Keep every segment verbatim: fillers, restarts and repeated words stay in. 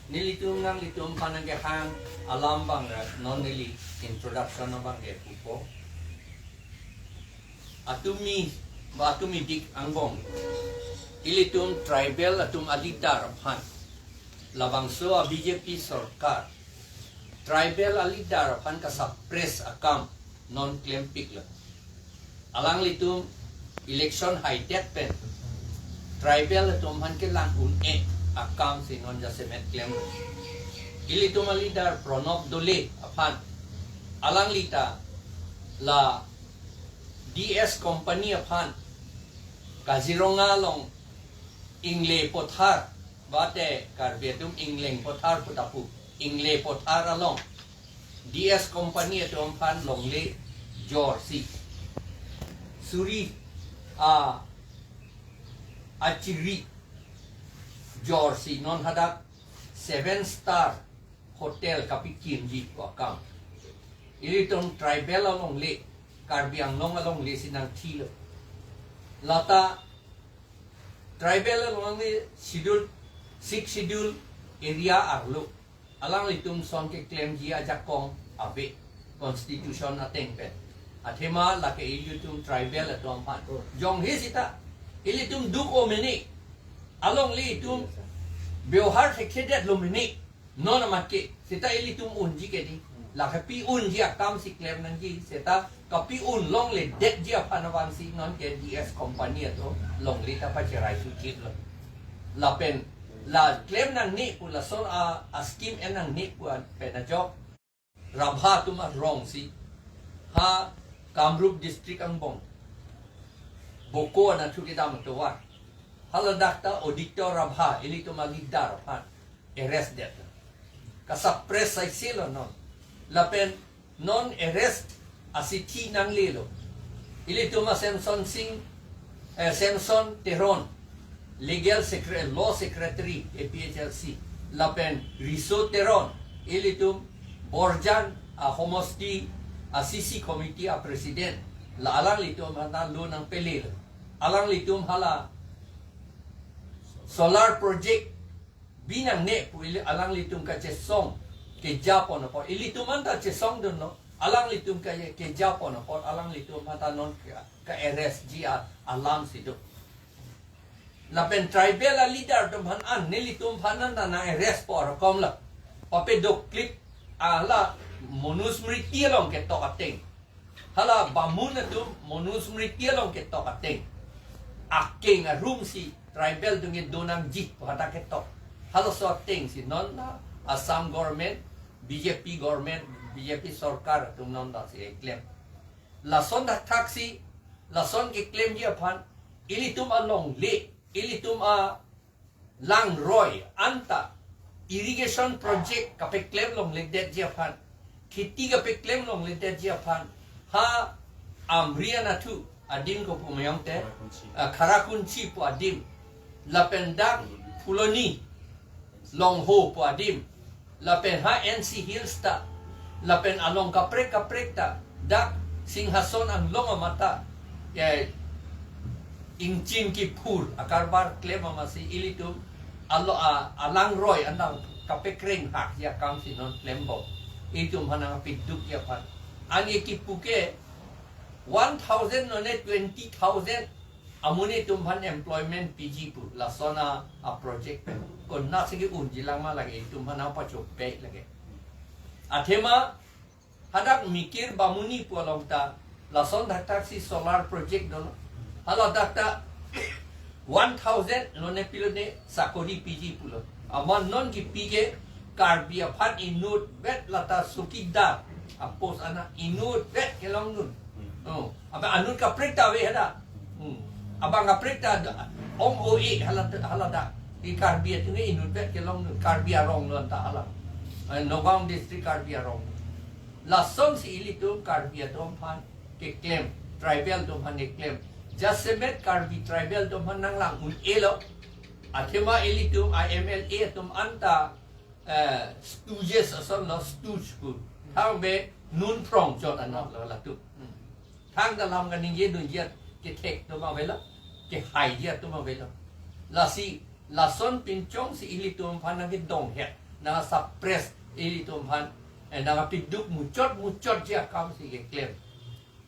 Nelitum nanglitum aphan nangkehang alam abang ra non neli introduction abang ke pupo. Atumi, ba atumi dik angbong, ilitum tribal atum a-leader aphan, labangso a-B J P sorkar tribal a-leader aphan ka-suppress akam non klempiklo. Alanglitum election haidet pen tribal atum aphan kelang un-e akam si non jasemet klemlo. Ilitum a-leader Pranab Doley aphan, alangli ta la D S company aphan Kaziranga along Ingle Pothar, bate Karbi atum Ingleng Pothar pu ta pu, Ingle Pothar along D S company atum aphan longle jorsi, suri a, achiri jorsi non hadak seven star hotel kapikimji pu akam. Ilitum tribal alongle, Karbi Anglong alongle si nangthilo. Lata tribal alongle schedule, six schedule area arlo alanglitum ason keklemji ajakong ave, constitution ateng pen. Athema lake ilitum tribal atum aphan jonghe sita ilitum duk-o mene, alongle itum byohar thekthedetlo mene. Non amat ke seta ilitum unji ke dei. Lake pi unji akam si klem nangji, seta kapi un longledetji aphan abang si non ke D S company atum longle ta pacherai suchitlo. Lapen la klem nangne pu, lason a, a-scheme en nangne pu pen ajok Rabha atum arong si ha Kamrup district angbong Boko anatthu kedam atovar, haladak ta Aditya Rabha, ilitum a-leader aphan arrest det. Ka-suppress saisilo non. Lapen non arrest asithi nanglelo. Ilitum a-Samson Singh, eh, Samson Teron, legal secre-, law secretary A P H L C, lapen Riso Teron, ilitum Borjan ahomosti a-C C committee a-president, la alanglitum aphan ta lo nangpelelo. Alanglitum hala solar project bi nangne pu ili alanglitum kachesong kejapon apot, ilitum anta chesongdunlo, alanglitum ka, kejapon apot alanglitum aphan ta non ka, ka-arrestji a, alam si do. Lapen tribal a-leader atum aphan an nelitum aphan anta nang-arrest po arokom la. Pape doklip ala Manusmriti along ketok ateng, hala Bamun atum Manusmriti along ketok ateng, akeng arum si tribal atum kedo nangji pu hadak ketok. Halaso ateng si non la Assam government, B J P government, B J P sorkar atum non ta si keklem. Lason thakthak si, lason keklemji aphan, ilitum alongle, ilitum alangroi anta irrigation project kapeklem longledetji aphan, kheti kapeklem longledetji aphan, ha Amri anatthu adim, kopi ma yong te, Kharakunchi. Ah, Kharakunchi pu adim, lapen dak Phuloni, Longho pu adim, lapen ha N C Hills ta, lapen along kaprek kaprek ta, dak Singhason anglong amat ta, eh, ingchin kiphur akarbar klem amatsi ilitum alo a, alangroi anang kapekreng hakji akam si non klembom. Itum aphan nangpidukji aphan. An ye kipu ke one thousand nonne twenty thousand amonit atum aphan employment piji pu, lason a, a-project pen. Konatsi ke-unji lang ma lake, itum aphan nangpachopek lake. Athema hadak Mikir Bamuni pu along ta lason thakthak si solar project dolo. Haladak ta one thousand nonne pilone sakori piji pulo. Amat non kipi ke Karbi aphan inutvet, lata chowkidar a-post ana inutvet kelongdun. Hmm. Oh, abang anut kaprek ta ave hadak. Hmm. Abang kaprek ta da, ong-o-e hala, haladak. Ke Karbi atum ke inutvet kelongdun. Karbi arong lo anta hala. Eh, Nagaon district Karbi arong. Lasonsi ilitum Karbi atum aphan keklem, tribal atum aphan keklem. Jasemet Karbi tribal atum aphan nanglang un-elo. Athema ilitum a-M L A atum anta, eh, stooges ason lo, stooge pu. Thang be nun phrong chot anat lo latum. Hmm. Thangta lam kaningjedunji at kethek atum avelo, kehaiji atum avelo. Lasi, lason pinchongsi ilitum aphan nangkedonghet. nang suppress ilitum aphan, eh, nang piduk muchot muchotji akam si keklem.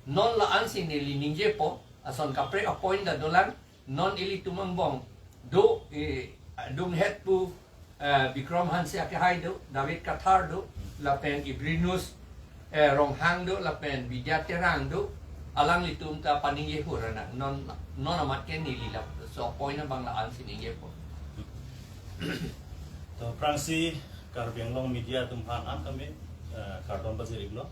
Non la-an si neli ningjepo, ason kaprek apoint ta dolang, non ilitum angbong do, eh, adunghet pu, eh, Bikram Hanse akehai do, David Kathar do, lapen Ibrinus, eh, Ronghang do, lapen Bidya Terang do, alanglitum ta paningje hur anak, non, non amat ke neli laso apoint abang la-an si ningjepo. To aphrangsi Karbi Anglong media atum aphan an tame, eh, kardom pajir-iklo.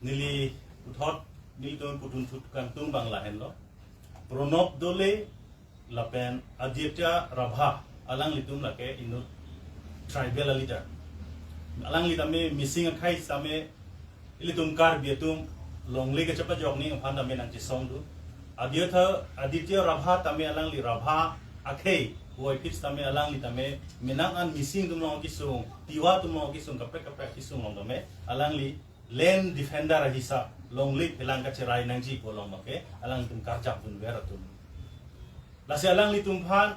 Neli puthot, nelitum pudun thut kangtung abang lahenlo. Pranab Doley lapen Aditya Rabha, alanglitum lake inut tribal a-leader. Alangli tame Mising akhei tame ilitum Karbi atum longle kachepajok ning aphan tame nangchesong do. Aditya, Aditya Rabha tame alangli Rabha akhei, puvoiphit tame alangli tame menang an Mising atum along akesung, Tiwa atum along akesung, kaprek kaprek akesung along tame alangli land defender ahisap longle phelang kacherai nangji pu along abangke alangtum karjap dunver atum. Lasi alanglitum aphan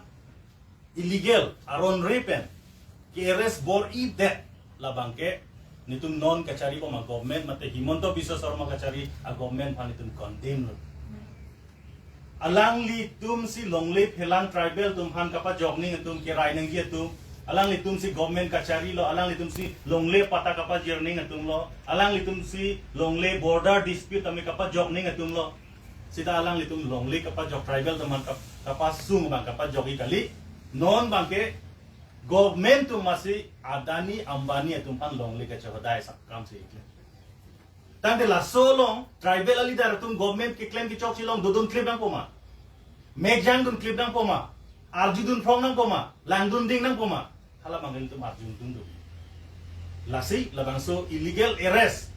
illegal aron re pen ke-arrest bor-idet labangke nelitum non kachari bom a-government mate Himanta Biswa Sarma kachari a-government aphan nelitum condemn lo. Alanglitum si longle phelang tribal atum aphan kapajok ning atum, kerai nangji atum, alanglitum si government kacharilo, alanglitum si longle patta kapajir ning atumlo, alanglitum si longle border dispute tame kapajok ning atumlo. Seta alanglitum longle kapajok tribal atum aphan kap-, kapasung abang kapajokji kali. Non abangke government atum masi Adani Ambani atum aphan longle kachehodai asap akam si keklem. Tangte laso along tribal a-leader atum government keklem kechokche along dodun klip nangpo ma? Mekjang dun klip nangpo ma? Arjudun phrong nangpo ma? Langdun ding nangpo ma? Hala abang ilitum arjudun do. Lasi labangso illegal arrest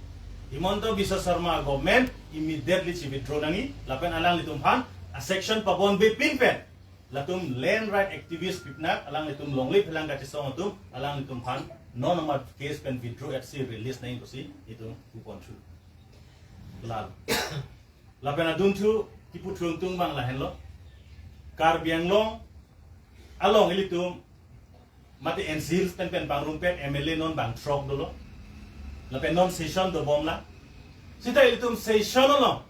Himanta Biswa Sarma government immediately chi-withdraw nangji, lapen alanglitum aphan a-sanction pabonbe pin pen latum land right activist pipnak, alanglitum longle phelang kachesong atum, alanglitum aphan non amat case pen withdraw at si release nangji pusi itum puponthu. Lal. Lapen adunthu kipu thurung tung abang lahenlo. Karbi Anglong along ilitum mate N C Hills pen pen pangrumpet M L A non bang throk dolo. Lapen non session dobomlang. Seta ilitum session along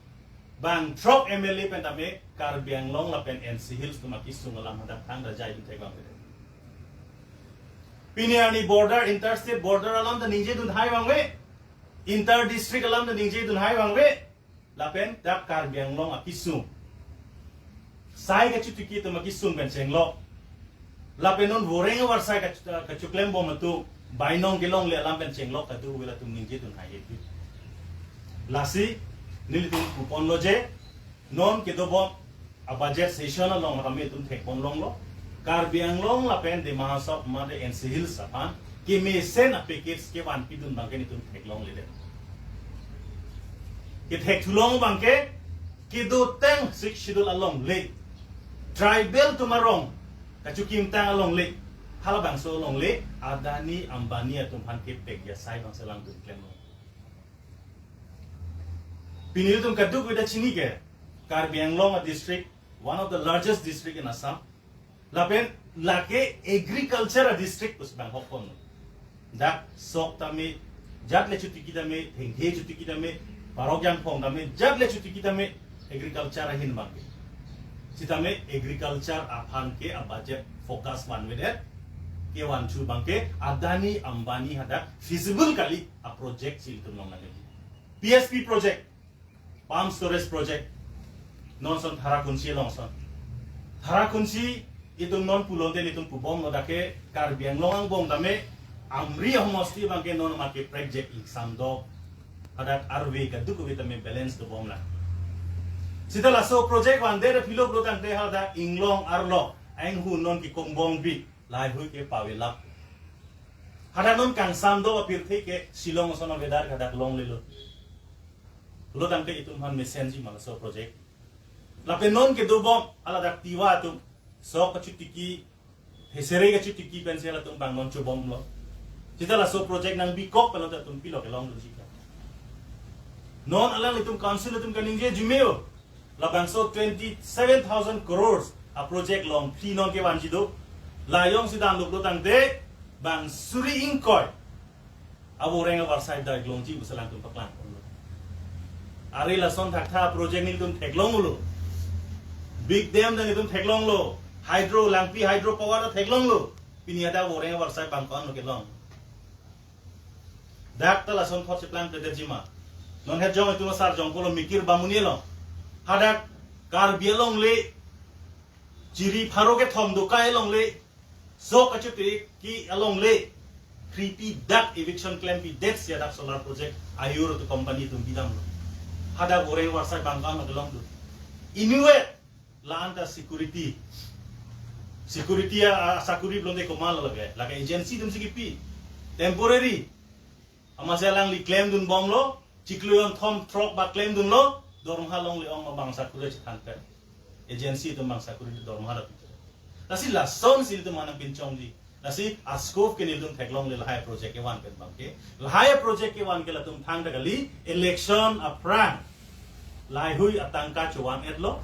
bang throk M L A pen tame Karbi Anglong lapen N C Hills atum akesung alam hadak thangta jai dun thek abang. Pini arni border, interstate border alam ta ningje dun hai abang ave. Inter district alam ta ningje dun hai abang ave. Lapen dak Karbi Anglong akesung, sai kachotiki atum akesung pen chenglok. Lapen non voreng avarsai kach-, kachoklem bom atum, bainong kelongle alam pen chenglok kadokave atum ningje dun hai-epi. Lasi nelitum puponlo je, non kedobom a-budget session along tame itum thekponlonglo. Karbi Anglong lapen Dima Hasao mate N C Hills aphan kemesen a-package kevan pidun abangke nelitum theklongledet. Kethekthulong abangke kedotang Sixth Schedule alongle, tribal atum arong kachokimtang alongle, halabangso alongle Adani Ambani atum aphan kepekji asai abang selang dun klemlo. Pini ilitum kadokave ta chini ke Karbi Anglong a-district, one of the largest district in Assam. Lapen lake agriculture a-district pusi bang hokpon. Dak sok tame, jat le chotiki tame, thengthe chotiki tame, parok jangphong tame, jat le chotiki tame, agriculture ahin abangke. Sitame agriculture aphan ke a-budget focus vanvedet, kevanthu abangke Adani Ambani hadak feasible kali a-project si ilitum longnang. P S P project, Pump Storage Project, non ason Tharakhunchi along ason. Tharakhunchi itum non pulote nelitum pubomlo, dak ke Karbi Anglong angbong tame Amri ahomosti abangke non amat keprekjek ingsam do. Hadak arve kadokave tame balance dobomlang. Seta laso project vandet aphi lo pulo tangte hadak inglong arlo, ainghu non kekongbong bi, laheihui ke pavelap. Hadak non kangsam do apirthe ke Shillong ason a-weather hadak longlelo. Pulo tangte itum aphan mesenji ma laso project. Lapen non kedobom hala dak Tiwa atum sok kachotiki, Hesere kachotiki pensi halatum bang non chobomlo. Seta laso project nangbikok pen lo ta atum pilo kelongdunji ke. Non alanglitum council atum kaningje jumeo. Labangso twenty-seven thousand crores a-project longphli non kevanji do. La jongsi damlo pulo tangte Bang suri ingkoi aboreng avarsai dak longji pu si alangtum paklang. Are lason thaktha project nelitum theklonglo. Big dam dak nelitum theklonglo. Hydro, Langpi hydro power ta theklonglo. Pini hadak aboreng avarsai bang ko-an lo kelong. Dak ta lason thot si plangpledetji ma. Non het jong itum asar jong pulo Mikir Bamuni along. Hadak Karbi alongle. Chiri pharo kethom dokai alongle. Sok kachotiki alongle. Kripi dak eviction klempidet si hadak solar project ayur tu company atum bidamlo. Hadak aboreng avarsai bang ko-an lo kelonglo. Anyway, la-an ta security. Security a, a, sakuri pulote komatlo lake. Lake agency atum si kipi. Temporary. Amatsi alangli klemdunbomlo, chiklo jon thom throk ba klemdunlo, dormoha longle ong ma bang sakuri chethan pen. Agency atum bang sakuri dormoha ta pi. Lasi lason si ilitum aphan nangpinchongji. Lasi a-scope ke nelitum theklongle lahai project kevan pen abangke. Lahai project kevan ke latum thangta kali election aphrang. Lahai hui atangka chovan-etlo.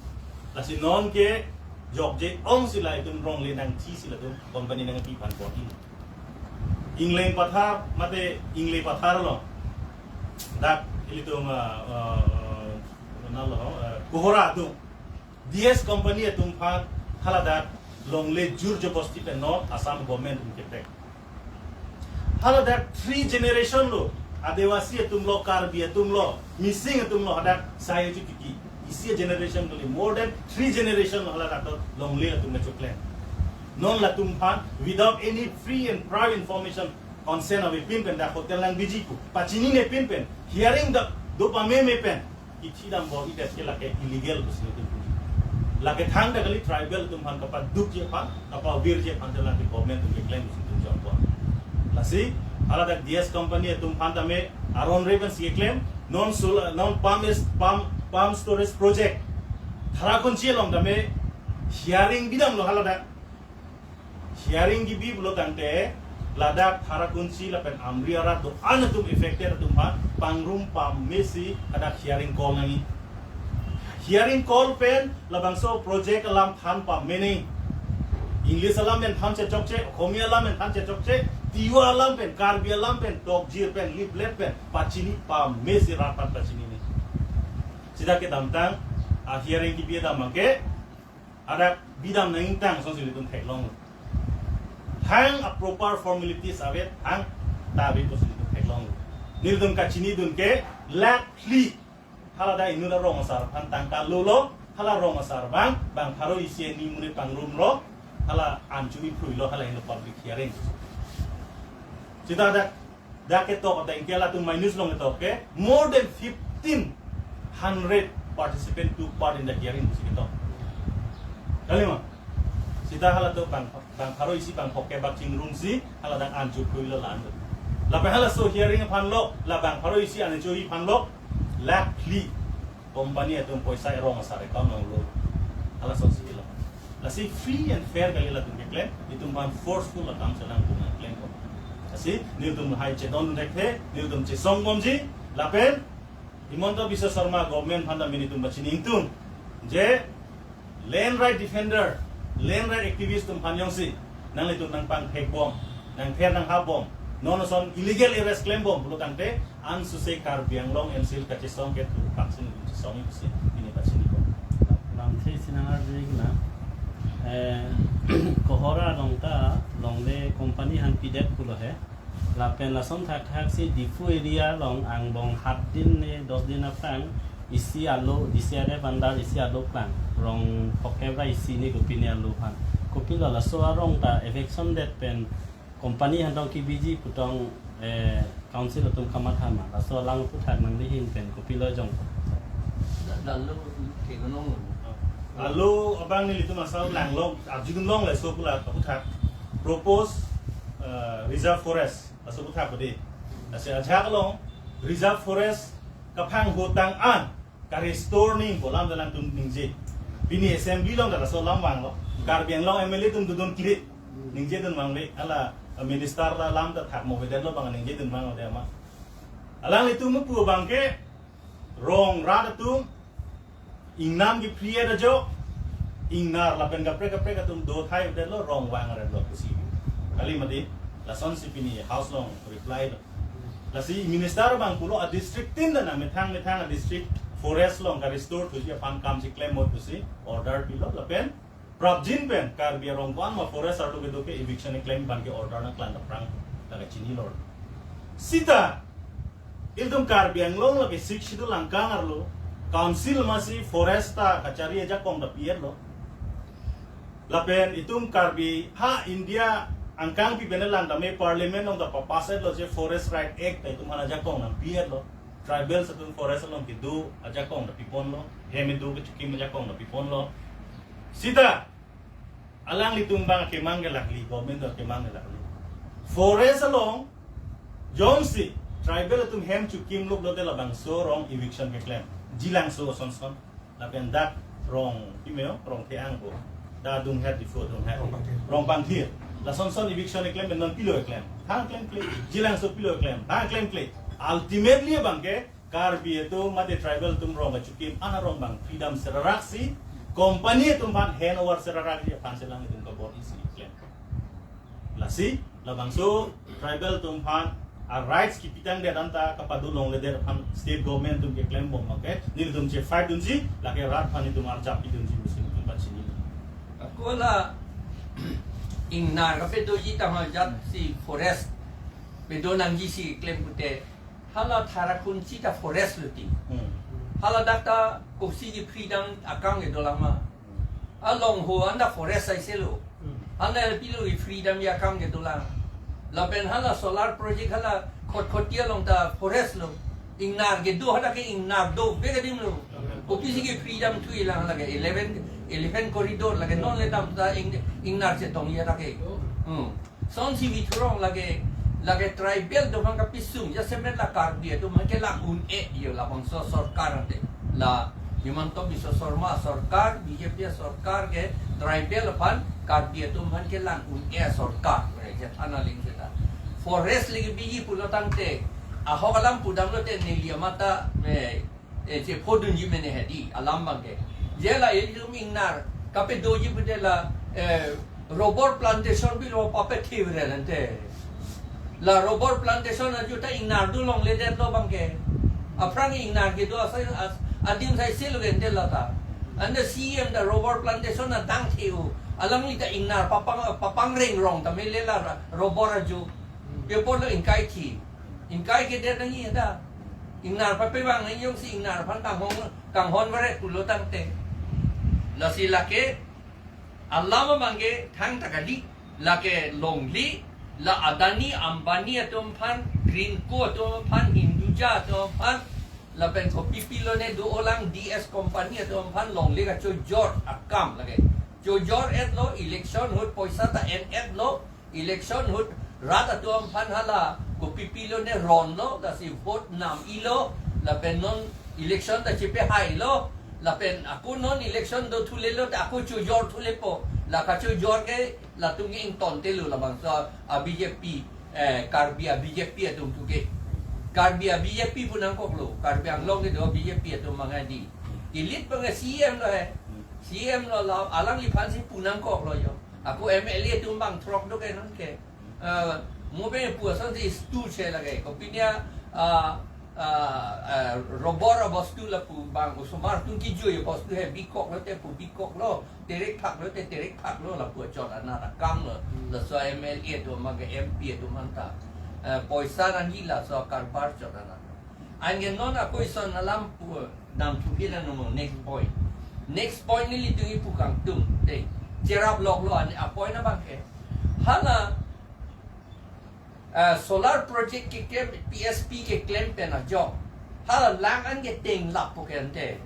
Lasi non ke jokje ong si lahai atum rongle nangthi si latum company nangpi aphan bor-i. Ingleng Pathar mate Ingleng Pathar along. Dak ilitum, ah, ah, ah, nalo, ah, Kohora atum. D S company atum aphan haladak longle jur jobosti pen non Assam government atum ketek. Haladak three generation lo, Adivasi atum lo, Karbi atum lo, Mising atum lo, hadak sai uju kiki. Isi generation kali, more than three generation lo haladak to longle atum kechoklem. Non latum aphan, without any free and prior information, consent avepin pen dak hotel nangbiji pu pachinine pin pen, hearing dak do pameme pen, ithi dam bor-idet ke lake illegal pusi nelitum pu. Lake thangta kali tribal atum aphan kapadukji aphan, kapavirji aphan te lake government atum keklem pusi nelitum jongpo. Lasi, haladak D S company atum aphan tame aron re pensi keklem, non sul-, non pump is, pump, pump storage project. Tharakunchi along tame hearing bidamlo haladak. Hearing kebi pulo tangte, ladak Tharakunchi lapen Amri arat do-an atum affected atum aphan pangrum pamesi hadak hearing call nangji. Hearing call pen labangso project alam than pameme nangji. English alam pen than chechokche, Okhomia alam pen than chechokche, Tiwa alam pen, Karbi alam pen, tokjir pen, leaflet pen pachini pamesi rat aphan pachinine. Sita kedamtang a-hearing kebi dam abangke, hadak bidam nangji tang asonsi nelitum theklong. Thang a-proper formalities ave, thangta ave pusi nelitum theklong. Nelitum kachinidun ke lakh phli. Haladak inut arong asar aphan tangka lolo, hala rong asar abang, bang pharo isi hini monit pangrumlo, hala an cho-i phruilo, hala henlo public hearing. Sita dak, dak ketok ateng ke latum minus along ketok ke, more than fifteen hundred participant took part in the hearing pusi ketok. Kalima. Sita halatum bang, bang pharo isi bang phokep bak chingrumsi, haladak an cho-i phruilo la-an. Lapen halaso hearing aphan lo, la bang pharo isi an cho-i aphan lo, lakh phli. Company atum poisa arong asar account along lo. Halasonsi lo. Lasi free and fair kali latum keklem, itum aphan forceful akam selang pun klem ko. Lasi nelitum hai chedondun thekthe, nelitum chesongbomji, lapen Himanta Biswa Sarma government aphan ta nelitum pachini ingtung. Je land right defender, land right activist atum aphan jongsi nanglitum nangpangthekbom, nangther nanghapbom, non ason illegal arrest klembom pulo tangte, ansose Karbi Anglong N C L kachesong ke thurpak si nelitum chesong isi pini pachinibom. Lamthe isi nangarju ikna, eh, Kohora along ta longle company aphan pidet pulo he. Lapen lason thakthak si Diphu area along angbong hat din ne dos din aphrang isi alo, D C R F under isi alo klang. Rong phokep ra isi ne kopine alo aphan. Kopilo laso arong ta eviction det pen company aphan tong kebiji pu tong, eh, council atum kamatha ma. Laso alang aphuthak nangli-in pen kopilo jong. Da-, dalo, ke gunung. Alo abang nelitum asal langlong, arjudunlong laso pula aphuthak. Propose, eh, reserve forest. Laso aphuthak pade. Lasi ajak along reserve forest kaphang hotang an ka-restore nangji pu alam ta alangtum ningje. Pini assembly along ta laso alam vanglo. Karbi Anglong M L A atum dodun kli. Ningjedun vangle, hala minister ta alam ta thakmo avedetlo bang ningjedun vanglo de ma. Alanglitum pu abangke rong rat atum ingnam ke free ada jo, ingnar lapen kaprek kaprek atum dothai avedetlo, rong vang avedetlo pusi. Kali mati. Lasonsi pini House along reply lo. Lasi minister abang pulo a district tin dan methang methang a district forest along ka-restore thuji aphan kam chiklem mo pusi order pilo lapen prapjin pen Karbi arong ko-an ma forest arlo kedo ke eviction keklem abang ke order nangklang aphrang ta kachinilo. Sita ilitum Karbi Anglong lake Sixth Schedule angkang arlo council masi forest ta kachari ajakong ta pi-etlo. Lapen itum Karbi ha India angkang pi pen lang tame parliament along ta pa-pass-etlo je Forest Right Act ta itum aphan ajakong nangpi-etlo. Tribals atum forest along kedo ajakong ta piponlo. Hem kedo kechikim ajakong ta piponlo. Sita alanglitum abang kemang kelakli, government ta kemang kelakli. Forest along jongsi tribal atum hem chikimlo pulote labangso arong eviction keklem. Jilangso ason son. Lapen dak rong pimeo, rong theang ko. Da Dunghet Diphu Dunghet. Rong Pangthir. Rong Pangthir. Lasonson eviction keklem pen non pilo keklem. Thang klemkle. Jilangso pilo keklem. Thang klemkle. Ultimately abang ke Karbi atum mate tribal atum rong kachikim an arong abang freedom seraraksi company atum aphan hand over seraraksi aphan si alanglitum kabor-isi keklem. Lasi labangso tribal atum aphan a rights kipitangdet anta kapado longledet aphan state government atum keklem bom abang ke nelitum che fight dunji, lake rat aphan itum arjap pidunji pusi nelitum pachini. Ako la ingnar kapedoji tangho jat si forest pedo nangji si klem pute, hala Tharakhunchi ta forest lo ti. Hmm. Hala dak ta kopisi ke freedom akam ke dolang ma. Along ho anta forest aise lo. Hmm. Anta pilo ke freedom akam ke dolang. Lapen hala solar project hala Khatkhati along ta forest lo. Ingnar kedo hala ke ingnar dovek adim lo. Kopisi ke freedom thulang hala ke eleven, eleven corridor lake non le dam ta ing-, ingnar chetongji hala ke. Hmm. Sonsi bithurong lake, lake tribal atum aphan kapisung, jasemet la Karbi atum aphan kelang un-e yo labangso sorkar ante. La Himanta Biswa Sarma sorkar, B J P sorkar ke tribal aphan Karbi atum aphan kelang un-e sorkar. Re, je thana ling seta. Forest lake biji pulo tangte, ahok alam pudamlote neli amata, eh, eh, chephodunji mene hedi, alam abang ke. Je la ilitum ingnar kapedoji pute la, eh, rubber plantation bilo papethe veren ante. La rubber plantation aju ta ingnar do longledetlo abang ke. Aphrang ingnar kedo asai as-, adim sai silo ke ante la ta. Ante C M ta rubber plantation adang the-o. Alangli ta ingnar papang, papangreng rong ta mele la ra-, rubber aju. Paper lo ingkai thi. Ingkai kedet nangji ta. Ingnar papevang nangji jongsi ingnar aphan kanghon, kanghon varet pulo tangte. Lasi lake alam abang ke thangta kali, lake longle, la Adani, Ambani atum aphan, Greenko atum aphan, Hinduja atum aphan, lapen kopi pilone do-olang D S company atum aphan longle kachojor akam lake. Chojor-etlo, election ahut poisa ta en-etlo, election ahut rat atum aphan hala kopi pilone ronlo, lasi vote nam-ilo, lapen non election ta chepehailo, lapen ako non election do thulelo, ta ako chojor thulepo, la kachojor ke latum ke ingtontelo labangso a B J P, eh, Karbi a B J P atum thu ke. Karbi a B J P pu nangkoklo, Karbi Anglong kedo a B J P atum mangadi. Kilit abang C M lo he. C M lo la, alangliphan si pu nangkoklo yo. Ako M L A atum abang throk do ke non ke. Eh, mo be pu asonsi stu che lake. Kopinia, ah, ah, ah, rubber abostu lapu abang osomar atum kijui abostu he bikoklo te pu bikoklo. Terek phaklo te terek phaklo lapu achot anat akam lo. Hmm. Laso M L A atum abang ke M P atum aphan ta. Eh, poisa nangji laso karbar chot anat. Anke non ako ison alam pu dam thuhi la nomo next point. Next point nelitum ipu kangtung. Te, cherap loklo an a point abang ke. Hala, eh, solar project keklem, P S P keklem pen ajok. Hala lang an ke tenglappo ke ante.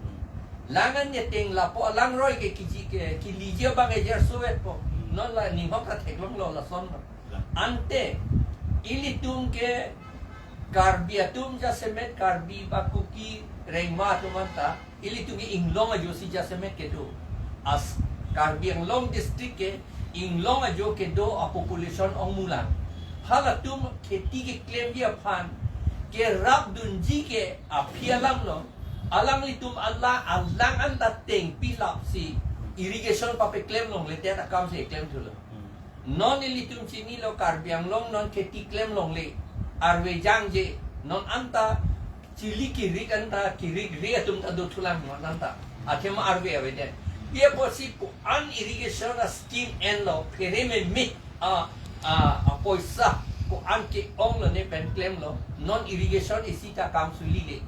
Lang an ke tenglappo, alangroi ke kiji ke, kiliji abang ke jerso-etpo. Non la ninghok ta theklonglo lason. Ante, ilitum ke Karbi atum jasemet Karbi ba Kuki Rengma atum anta, ilitum ke inglong ajo si jasemet kedo. As Karbi Anglong district ke inglong ajo kedo a population ongmulang. Halatum kheti keklemji aphan kerap dunji ke aphi alam lo. Alanglitum ala alang anta tengpi lapsi irrigation papeklem longledet akam si eklem thulo. Hmm. Non ilitum chinilo Karbi Anglong non kheti klem longle. Arve jangje non anta chili kirik anta kirik ri atum ta dothulang non anta. Athema arve avedet. Pi apotsi ko-an irrigation a scheme enlo phere me mi a a a poisa ko-an ke-onglo ne pen klemlo non irrigation isi ta kam sulile.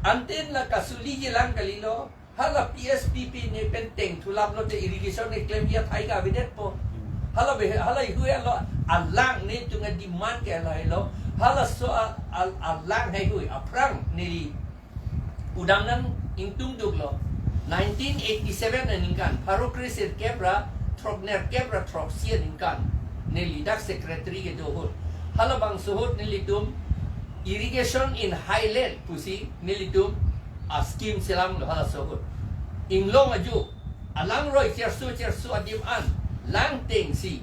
Anten la kasuliji lang kalilo. Hala P S P P ne pen tengthulaplote irrigation ne klemji athai ke avedetpo. Hala be hala ihu alo alang netum a demand ke alo alo. Halaso a, a, alang haihui aphrang neli udam nang ingtungduklo. Nineteen eighty-seven aningkan, pharo kre sirkep ra throknerkep ra throksi aningkan, neli dak secretary kedo ahut. Halabangso ahut nelitum irrigation in highland pusi nelitum a scheme selamlo halaso ahut. Inglong ajo alang roi cherso cherso adim an langtengsi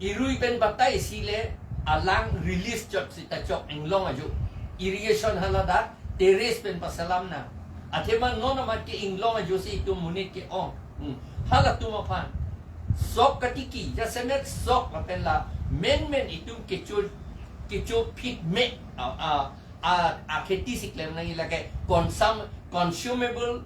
irui pen batai sile alang release chot sita chok inglong ajo. Irrigation hala dak terrace pen paselam na. Athema non amat ke inglong ajo si itum monit ke-ong. Hmm. Halatum aphan sok katiki, jasemet sok lapen la menmen itum kecho kecho phit me a a a, a kheti si klem nangji lake consum, consumable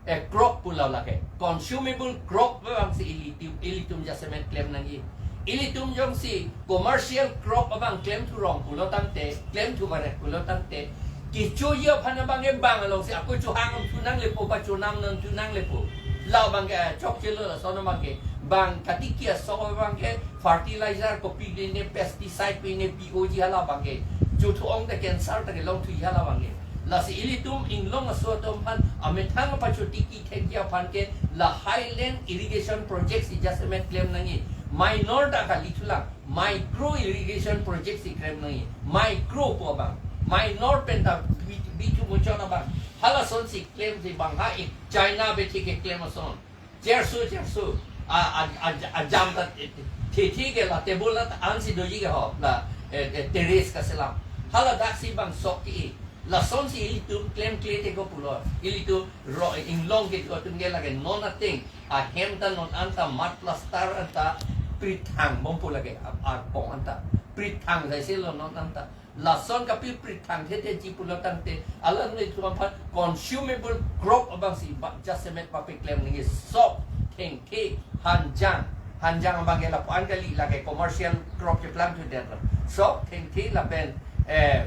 eh, crop pulo lake. Consumable crop abang si ilitum, ilitum jasemet klem nangji. Ilitum jongsi commercial crop abang klemthu rong pulo tangte, klemthu baret pulo tangte, kechoji aphan abang ke bang alongsi ako chohang nangthu nanglepo, pachonam nangthu nanglepo. La abang ke, eh, chokchelo lason abang ke. Bang katiki asok abang ke, fertilizer kopi pine, pesticide pine, P O G hala abang ke. Chothu ong ta cancer ta kelongthuji hala abang ke. Lasi ilitum inglong aso atum aphan amethang pachotiki thekji aphan ke la highland irrigation project si jasemet klem nangji. Minor ta kalithulang, micro irrigation project si klem nangji. Micro pu abang. Minor pen ta bi-, bithu muchot abang. Halason si klemsi bang ha ik China bethe keklem ason. Cherso, cherso. A, a, a, ajam ta, eh, thethi ke la table la ta ansi doji ke ho, la, eh, eh, terrace kaselam. Hala daksi bang sok ke-i. Lasonsi ilitum klemkle te ko pulo. Ilitum ro, inglong ke ko atum ke lake non ateng. Ahem ta non anta mud plaster anta prithang bompo lake. A, arpong anta. Prithang jaiselo non anta. Lason kapi prithang thethe ji pulo tangte, alanglitum aphan consumable crop abang si ba jasemet papeklem nangji sok, thengthe, hanjang. Hanjang abang ke lapu-an kali lake commercial crop keplang thudet lo. Sok, thengthe lapen, eh,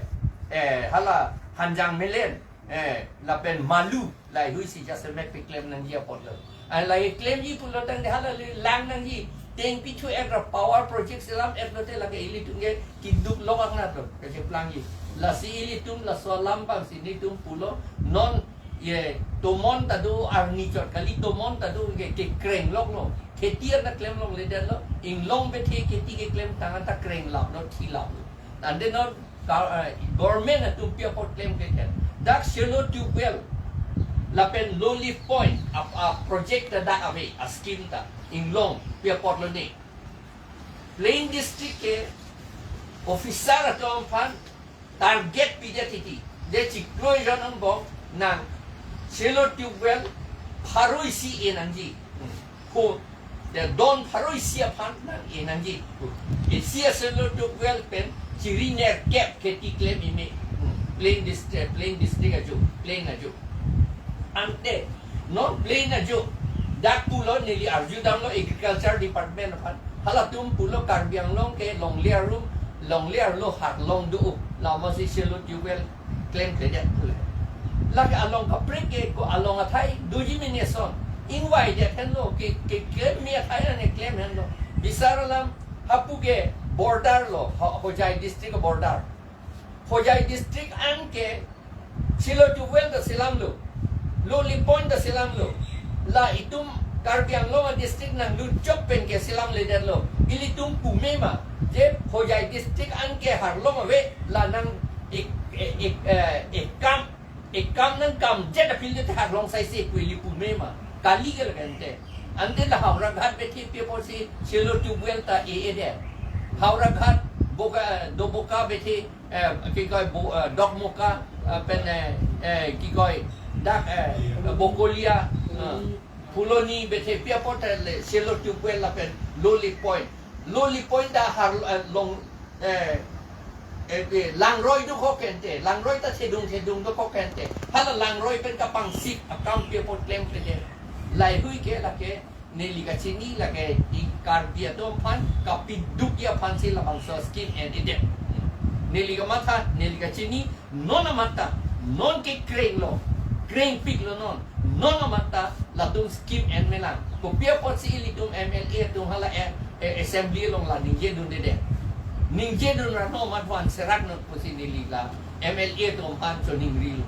eh, hala hanjang melen, eh, lapen malu, laheihui si jasemet peklem nangji apotlo. An lahei klemji pulo tangte hala le lang nangji. Teng pithu ek ra power project selam ek lote lake ilitum ke kiduk lok angnat lo, keplangji. Lasi ilitum laso alam abang si nelitum pulo non ye tomon ta do arni chot kali tomon ta do ke, kekreng lok lo. Kheti anta klem longledetlo, inglong bethe kheti keklem tang anta kreng lap lo, thi lap lo. Ante non ka, eh, government atum pi apot klemkle ke. Dak shallow tubewell lapen low lift point a, a project ta dak ave, a scheme ta inglong pi apotlo ne. Plain district ke officer atum aphan target pidet titi. Je chiklo ejon angbong nang shallow tubewell pharo isi e nangji. Hmm. Ko, de don pharo isi aphan nang e nangji. Isi a shallow tubewell pen chiri nerkep kheti klem ime. Hmm. Plain district, plain district ajo, plain ajo. Ante non plain ajo. Dak pulo neli arjudamlo agriculture department aphan. Halatum pulo Karbi Anglong ke longle arum, longle arlo harlong do. Lama si shallow tubewell klemkledet pulo. Lake along kaprek ke ko along athai doji mene son. Ingvaidet henlo ke, ke klem me athai ane klem henlo. Bisar alam hapu ke border lo, Ho-, Hojai district border. Hojai district an ke shallow tubewell ta selamlo. Low lift point ta selamlo. La itum Karbi Anglong a district nanglut chok pen ke selamledetlo. Ilitum pume ma. Je Hojai district an ke harlong ave la nang ik, ik, ik, eh, ik kam, ik kam nangkam jet aphi le harlong saise pu ili pume ma. Kali ke lake ante. Ante la Howraghat bethe pi apotsi shallow tubewell ta e-edet. Howraghat Boka, Doboka bethe eh, kikoi bo, eh, Dokmoka, eh, pen, eh, eh, kikoi dak, eh, Bokolia, eh, Phuloni bethe pi apot le shallow tubewell lapen low lift point. Loli point ta har, eh, long, eh, eh, eh, langroi dokok ente, langroi ta thedung thedung dokok ente. Hala langroi pen kapangsik akam pi apot klemkledet. Laheihui ke lake neli kachini lake i Karbi atum aphan kapidukji aphansi labangso scheme en-edet. Neli kamatha, neli kachini, non amat ta, non kekrenglo, krengpiklo non, non amat ta latum scheme en-elang. Kopi apotsi ilitum M L A atum hala, eh, eh, assembly along la ningjedundedet. Ningjedun ra non amat van serak non pusi neli la M L A atum aphan choningrilo.